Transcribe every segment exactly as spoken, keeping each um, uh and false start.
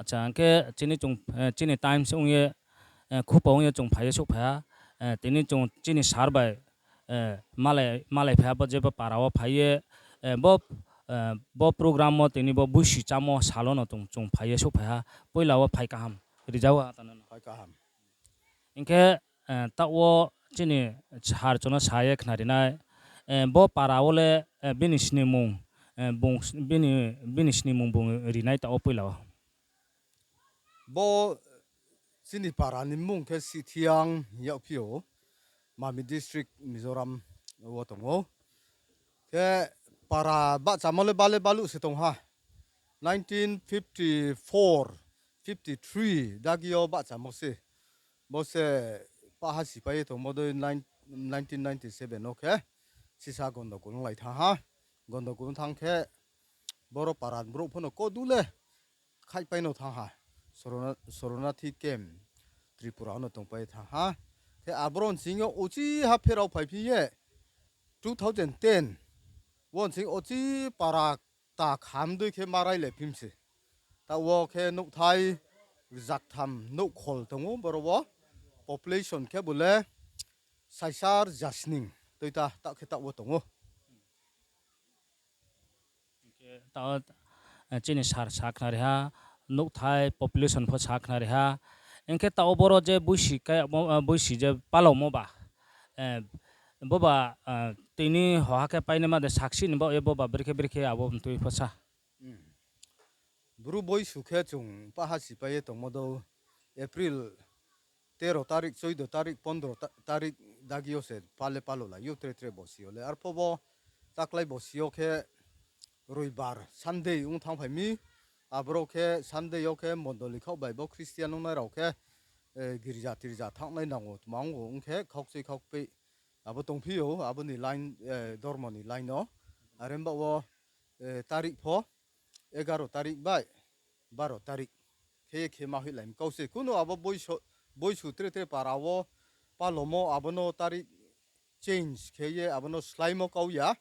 Acha, hing khe chini chung, eh, chini time se ong ye, eh, khupo ong ye chung phai ye souhphai ha. Eh, tini chung chini sir bai, eh, malai, malai phai ha, bo je bo para wo phai ye, eh, bo, eh, bo program wo tini bo Boisu chámo sal wo no chung, chung phai ye souhphai ha. Poila wo phai kaham rijao ha tano no. Phai kaham. Hing khe, eh, taoh wo chini sir chung no sa ye khnari nai, eh, bo para wo le, eh, bini snimung, eh, bung, bini, bini snimung bung ri nai taoh wo poila wo. Bo chini para ni mmung khe Sithiang hing yagphi ou, Mamit district, Mizoram wo tong ou. Khe para bahchamo le bale baluh se tong ha. Nineteen fifty four, fifty three dagi yo bahchamo se. Bo se paha sipai ye tongmo dei nine-, nineteen ninety seven wo khe sisa gondogol onglai thanng ha. Gondogol thanng khe boro para ni brouh pho no kodu le khaihpai no thanng ha. Sorona-, Soronarthi camp Tripura wo no tongpai ye thanng ha. Khe aboro nching yo uchiha pherao phaiphi ye two thousand ten wo nching uchi para ta kham dei khe ma railai phim se. Taoh wo khe nouhthai rzaktham nouhkhol tong ou boro wo. Population khe bo le saisa rzasning tui ta, taoh khe taoh wo tong ou. Hing khe taoh, eh, chini sir sa khnari ha, nouhthai population pho sa khnari ha. Hing khe taoh wo boro je Boisu khe, eh, Boisu je palaomo ba, eh, bo ba, eh, tini hoha khe painaima de saksi ni baoh ye bo ba brekhe brekhe abo mtui pho sa. Bru Boisu khe chung paha sipai ye tongmo dou April tero tarik, choido tarik, pondro ta-, tarik dagi yo se pale palo lai ou tre tre bosi yo le. Arpho bo taklái bosi yo khe Roibar, Sunday ong thanngphai mi. Aboro khe Sunday yo khe mondoli khaoh bai bo Christian ongnai rao khe, eh, girja tirja thanngnai nang ou, tma ong ou, ong khe khaukchoi khaukpei abo tongphi ou, abo ni line, eh, dormo ni line no. Are baoh wo, eh, tarik pho egaro tarik bai baro tarik khe ye khe ma hoihlai mi kau se. Kuno abo Boisu, Boisu tre tre para wo palomo abo no tarik change khe ye abo no sláimo kau ya.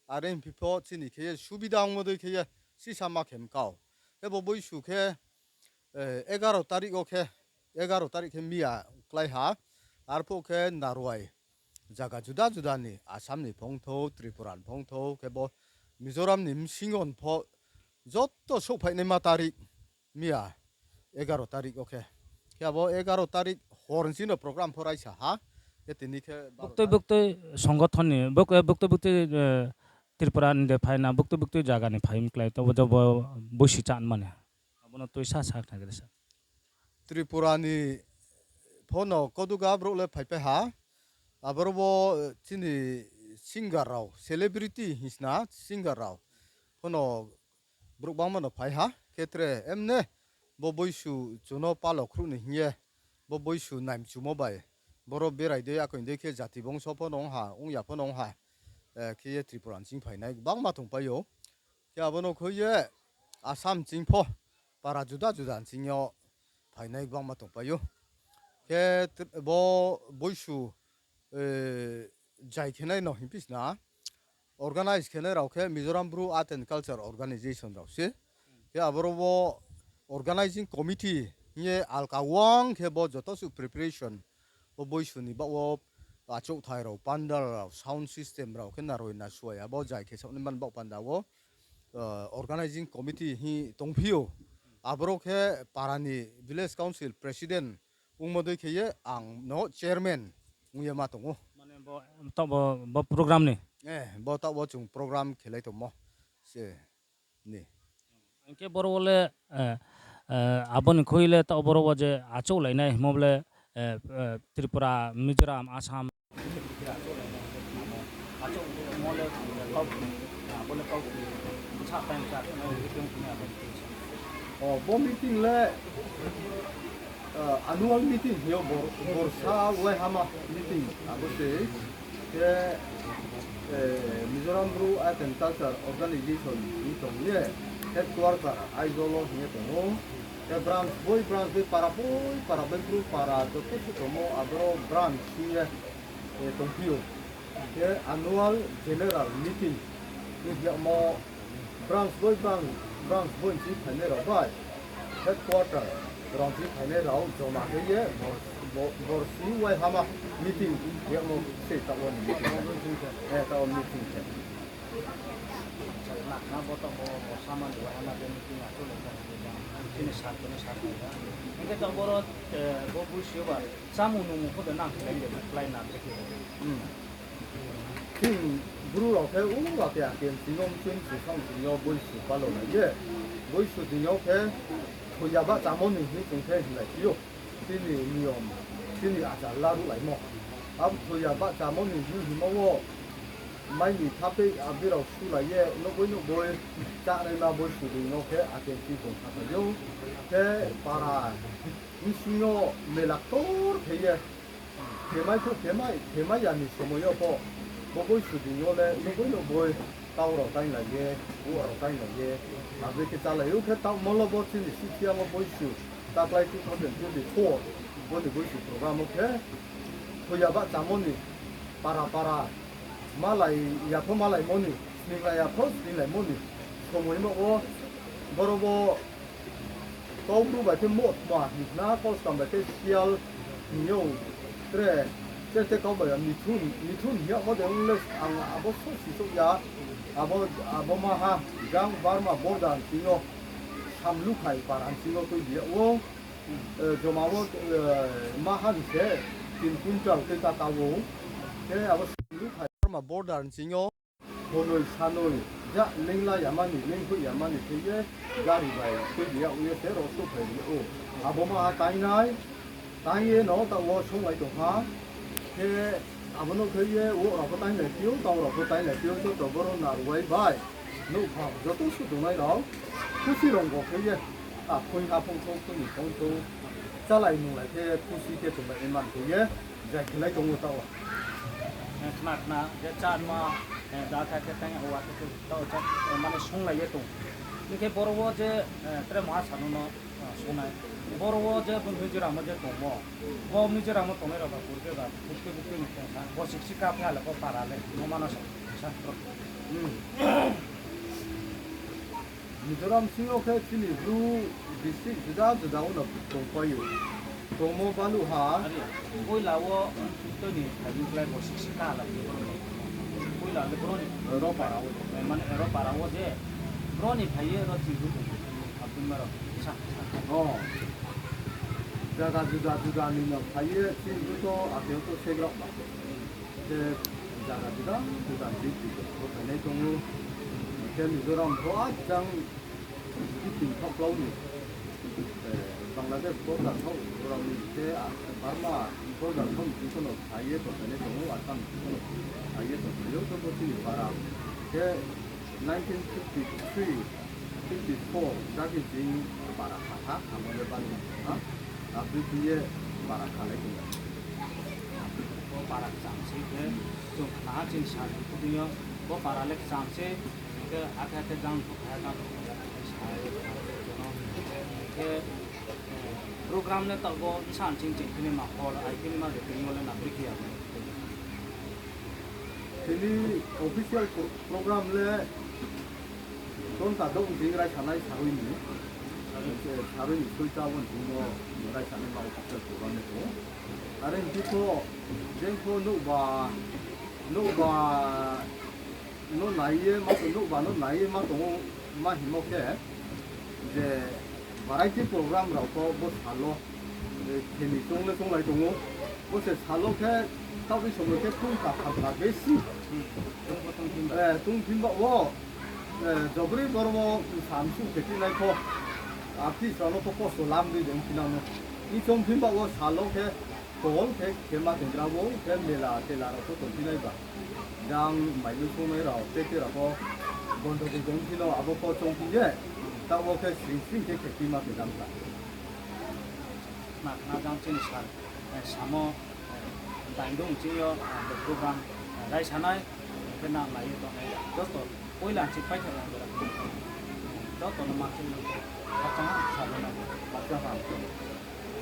Are hingphi pho chini khe ye subida ongmo dei khe ye sisa ma khe mi kau. Khe bo Boisu khe, eh, egaro tarik wo khe, egaro tarik khe miya klái ha. Arphuh khe naruai zaga juda juda ni, Assam ni phongthou, Tripura ni phongthou, khe bo Mizoram ni bsing yo pho joto souhphainaima tarik miya egaro tarik wo khe. Khe abo egaro tarik hor nching no program pho raisa ha. Khe tini khe buktui buktui songothon ni, buk-, buktui buktui, eh, Tripura ni de phai na, buktui buktui zaga ni phai mi klái, tobo jobo Boisu chá mani. Abo no tuisa sa khna khe sa. Tripura ni pho no koduga brouh le phaipai ha. Aboro bo, eh, chini singer rao, celebrity hingsna singer rao pho no brouh bangma no phai ha. Khe tre emne bo Boisu chung no palo khruh ni hing ye, bo Boisu naimchumo bai boro berai dei, akoi dei khe jati bongso pho no ong ha, ong ya pho no ong ha, eh, khe ye Tripura nching phainai gbangma tongpai ou. Khe abo no khui ye Assam nching pho para juda juda nching yo phainai gbangma tongpai ou. Khe tr-, bo Boisu, eh, jai khenai no hingphi sna, organize khenai rao khe Mizoram Bru Art and Culture Organization rao se. Khe aboro bo organizing committee hing ye alka wang khe bo joto suh preparation, bo Boisu ni baoh wo achouhthai rao, pandal rao, sound system rao khe naroi na suai abo jai khe saoh ni man baoh panda wo, eh, organizing committee hing tongphi ou. Aboro khe para ni village council president ongmo dei khe ye ang no chairman ong ye ma tong ou. Mane bo, taoh bo, bo program ni? Eh, bo taoh wo chung program khelai tongmo se ni. Hing khe boro wo le, eh, eh, abo ni khui le taoh boro wo je achouhlainai hingmo le, eh, eh, Tripura, Mizoram, Assam. O, bo meeting le, eh, annual meeting hing yo bor-, borsa waihama meeting abo se. Khe, eh, Mizoram Bru Art and Culture Organization hing tong ye, headquarter Aizawl wo hing ye tong ou. Khe branch boi branch boi para boi para boi Bru para joto se tongmo aboro branch hing ye, eh, tongphi ou. Khe annual general meeting hing yagmo branch boi branch, branch boi nching phainai rao bai Headquarter, Ranchi phainai rao joma khe ye bor-, bo-, borsi waihama meeting yagmo se taoh wo ni meeting. Eh, taoh wo meeting khe. Nakna bo taoh bo borsa mani waihama je meeting achouh le jang, chini sir kono sir khe ya. Hingkhe taoh boro, eh, bo buisi yo ba, chámung nungmung pho de nang khlai de, khlai na khe khe. Hmm. Chini Bru rao khe ura khe aken chini mchun chusong chini yo boisu palo nai ye. Boisu ding yo khe thoiya bahchamo ni hing chung khe hinglai phi ou. Chini niyom, chini achar laruhlaimo. Abo thoiya bahchamo ni hing hingmo wo mai ni thapei abirao sulai ye nouhboi nouhboi chánaima boisu ding yo khe aken chini tong kha phai ou. Khe para bsing yo mela ktor khe ye khemai phuh khemai, khemai ya ni somoi yo pho, bo boisu ding yo le nouhboi nouhboi, kau rao tainglai ye, bu rao tainglai ye, abo khe chálai ou khe taoh molo bo chini sithiang wo boisu, taklái two thousand twenty-four, bo ni boisu program wo khe, thoiya bahchamo ni, para para, malai ya pho malaimo ni, sninglai ya pho sninglaimo ni, somoi ma wo, boro bo, Kaubru bai khe Motma hing khna, Koskam bai khe Sial hing ou, tre, tre, tre kau bai ya Mithun, Mithun hing yagmo de ong le ang abo sosi souh ya, abo, abo maha, jang Burma border chini yo, Samlukhai para chini yo tuibi yag ou, eh, joma wo, eh, maha ni se, tin quintal khe ta ka ou, khe abo Samlukhai Burma border chini yo, Honoi sanoi, ja, lingla yamani, lingkhoih yamani khe ye, gari bai tuibi yag ye se ro souhphai ri ou. Abo maha taingnai, taing ye no taoh wo songlai tong ha. Khe abo no khe ye, wo rao pho tainglai phi ou, tau rao pho tainglai phi ou, joto boro naruai bai, nouhphang joto suh tongnai rao, khusi rong bo khe ye, a, phoing ha phung thou, phoing ni phung thou, chálai nunglai khe khusi khe tonglai man khe ye, jai khelai tong ou taoh wo. Eh, khna khna, je chánma, eh, da kha khe tang, wa khe tang, taoh wo chá, eh, mane songlai ye tong. Hing khe boro wo je, eh, tre maha sanu no, eh, sonai. Boro wo je bo Mizoram wo je tongmo. Bo Mizoram wo tongnai rao ba purbe ba, purbe bukti ni tong kha. Bo sik sika pha le bo para le, bo mano sa, sa, bro. Hmm. Mizoram sing yo khe chini Bru district juda juda wo no tongpai ou. Tongmo baluh ha. Are, poila wo, tini phaiyong klái bo sik sika la, poila le boro ni. Ro para wo. Eh, mane, ro para wo je, boro ni phai ye, ro chini Bru tong, Abdul Maro, sa, sa. Oh. Jaga juda juda ni no phai ye, chini Bru to, ake to segrao ba. Khe jaga juda juda ni pho phainai tong ou. Khe Mizoram pho ajang bipin thaohklau ni, eh, Bangladesh border thaoh rao ni khe, ah, Burma border thaoh ni pho no phai ye tongphainai tong ou, Assam ni pho no phai ye tongphai ou, joto chini para. Khe nineteen fifty three, fifty four, jagi jing para kha ha, amo le bani ha, abo khe ye para khalai tong ou. Bo para kcham se khe, chung khna ha chini sir ni khubi yo, bo para le kcham se, hing khe akhe akhe jang pho phai ha, jang pho phai ha, sa ye, hing khe, eh, program le taoh bo bsa ching ching khe ni ma hall, ai khe ni ma de khe ni ma le na bri khe ya. Tini official pro-, program le gonta douh jing raisanai sarui ni, sarui ni soita wo jing no raisanai ma official program le tong ou. Are hing khe pho, jeng pho nouhba, nouhba no nai ye ma tong, nouhba no nai ye ma tong ou, ma hingmo khe, je variety program rao pho bo sal wo, eh, kheni choung le chounglai tong ou. Bo se sal wo khe, taoh ni somoi khe tungkha thamkha besi. Eh, tong phinba wo, eh, jobri boro wo samsu khe tinai pho. Artist rao no pho kosto lam dei de ongphinang no. Ni choung phinba wo sal wo khe, tol khe, khe ma tong gra wo, khe mela tela rao pho tongphinai ba. Jang mailu songnai rao, tete rao pho, bondo bo tongphi no, abo pho choungphi ye, taoh wo khe sring sring khe khe phi ma tong gram kha. Khna khna jang chini sir, eh, samo, eh, daindong chini yo, eh, bo program, eh, raisanai, khe nang nai ye tongnai, joto poila ching paithar nang, joto no ma chini, khakchang ha, sabo nang, khakchang ha.